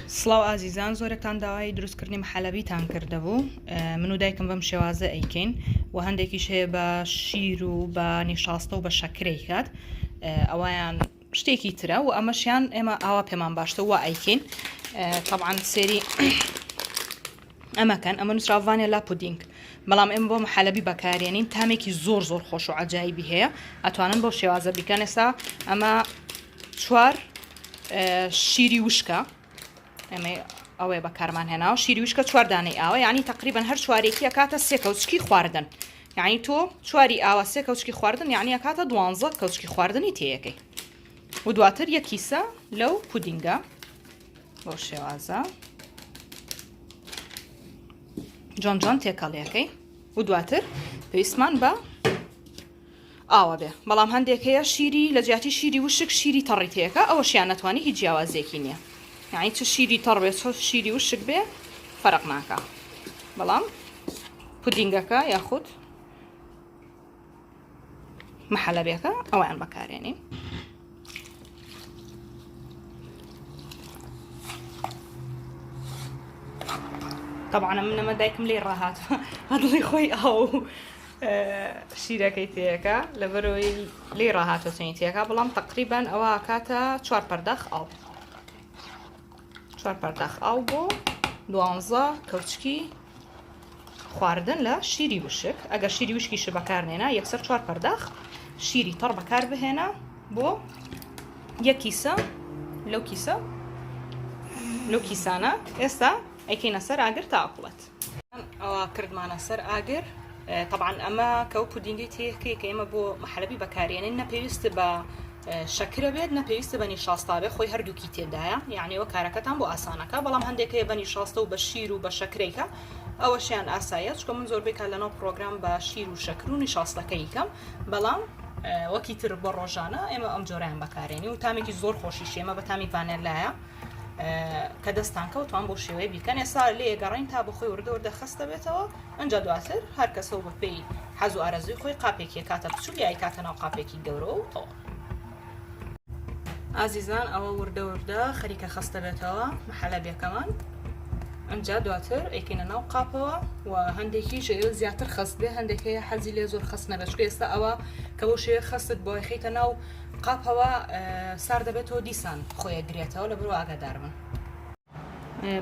سڵاو ئازیزان زۆرێکتان داوای دروستکردنی محەلەبیتان کردبوو من و دایکم بەم شێوازە ئەیکەین و هەندێکیش هەیە بە شیر و بە نیشاستە و بە شەکرەی کات ئەویان شتێکی ترە و ئەمەشیان ئێمە ئاوا پێمان باشتە وا ئەیکەین طبعا سێری ئەمەکەن ئەمە نووسراوە vanilla pudding بەڵام ئێمە بۆ محەلەبی بەکارێنین تامێکی زۆر زۆر خۆش و عجایبی هەیە ئەتوانن بۆ شێوازە بیکەن ئێستا ئەمە چوار شیری وشکە ئەمە ئەوەیە بەکارمان هێناوە شیری وشکە چوار دانەی ئاوە یعنی تقریبا هەر چوارێکی ئەکاتە سێ کەوچکی خواردن یعنی تۆ چواری ئاوە سێ کەوچکی خواردن یعنی ئەکاتە دوانزە کەوچکی خواردنی تێیەکەی و دواتر یەک کیسە لەو پودینگە بەو شێوازە جوان جوان تێکەڵیەکەی و دواتر پێویستمان بە ئاوە بێ بەڵام هەندێک هەیە شیری لە جیاتی شیری وشک شیری تەڕی تێکە ئەوەشیان نەتوانی هیچ جیاوازیەکی نییە یعنی چ شیری تەڕ بێ چ شیری وشک بێ فەرق ناکە بەڵام پودینگەکە یاخود محەلەبیەکە ئەویان بەکارێنین. طبعا من ئەمە دایکم لێی ڕاهات هەدڵی خۆی ئاو شیرەکەی تێەکە لەبەرەوەی لێی ڕاهاتە چنی تێەکە بەڵام تقریبان ئەوە کاتە چوار پەرداخ ئاو چوار پەرداخ ئاو بۆ دوانزە کەوچکی خواردن لە شیری وشک ئەگەر شیری وشکیش بەکارنێنا یەکسەر چوار پەرداخ شیری تەڕ بەکار بهێنە بۆ یەک کیسە لەو کیسە لەو کیسانە ئێستا ئەیکەینە سەر ئاگر تا ئەکوڵێت ئەوە کردمانە سەر ئاگر طبعا ئەمە کە ئەو پودینگەی تێکەی کە ئێمە بۆ محەلەبی بەکارێنین نە پێویست بە شەکرە بێت نە پێویستە بە نیشاستە بێت خۆی هەردووکی تێدایە یعنی وە کارەکەتان بۆ ئاسانەکە بەڵام هەندێک هەیە بە نیشاستە و بە شیر و بە شەکرەیکە ئەوەشیان ئاساییە چکە من زۆربەی کات لەناو پرۆگرام بە شیر و شەکر و نیشاستەکەی کەم بەڵام وەکی تر بۆ ڕۆژانە ئێمە ئەم جۆرەیان بەکارێنی و تامێکی زۆر خۆشیش ئێمە بە تامی ڤانێلایە کە دەستان کەوتوان بۆ شێوەیە بیکەن ئێستا لێ گەڕین تا بەخۆی وردە وردە خەستە بێتەوە ئەجا دواتر هەر کەسەوە بەپێی حەز و ئارەزووی خۆی قاپێکی کاتە بچوک یای کاتە ناو قاپێکی گەورە و تەواو. ئازیزان ئەوە وردە وردە خەریکە خەستە بێتەوە محەلەبیەکەمان ئەجا دواتر ئەیکەینە ناو قاپەوە و هەندێکیش زیاتر خەست بێ هەندێک هەیە حەزی لێ زۆر خەست نەبێت چونکە ئێستا ئەوە کە بەو شێوەیە خەستت بۆ خەیتە ناو قاپەوە سار دەبێتەوە دیسان خۆی ئەگرێتەوە لەبەرەوە ئاگادار بن.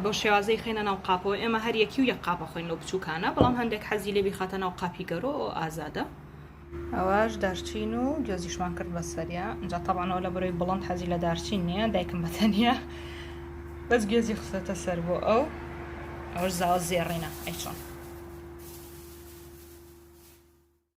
بەو شێوازەی خەینە ناو قاپەوە ئێمە هەر یەکی و یەک قاپە خۆین لەو بچووکانە بەڵام هەندێک حەزی لێ بیخاتە ناو قاپی گەورە و ئازادە. ئەوەش دارچین و گوێزیشمان کرد بە سەریا ئینجا تەبعەن ئەوە لە بەرەوەی بڵند حەزی لە دارچین نییە دایکم بە تەنیا بەس گوێزی خستەتە سەر بۆ ئەو ئەوەش زاوە زێڕینە ئەی چۆن.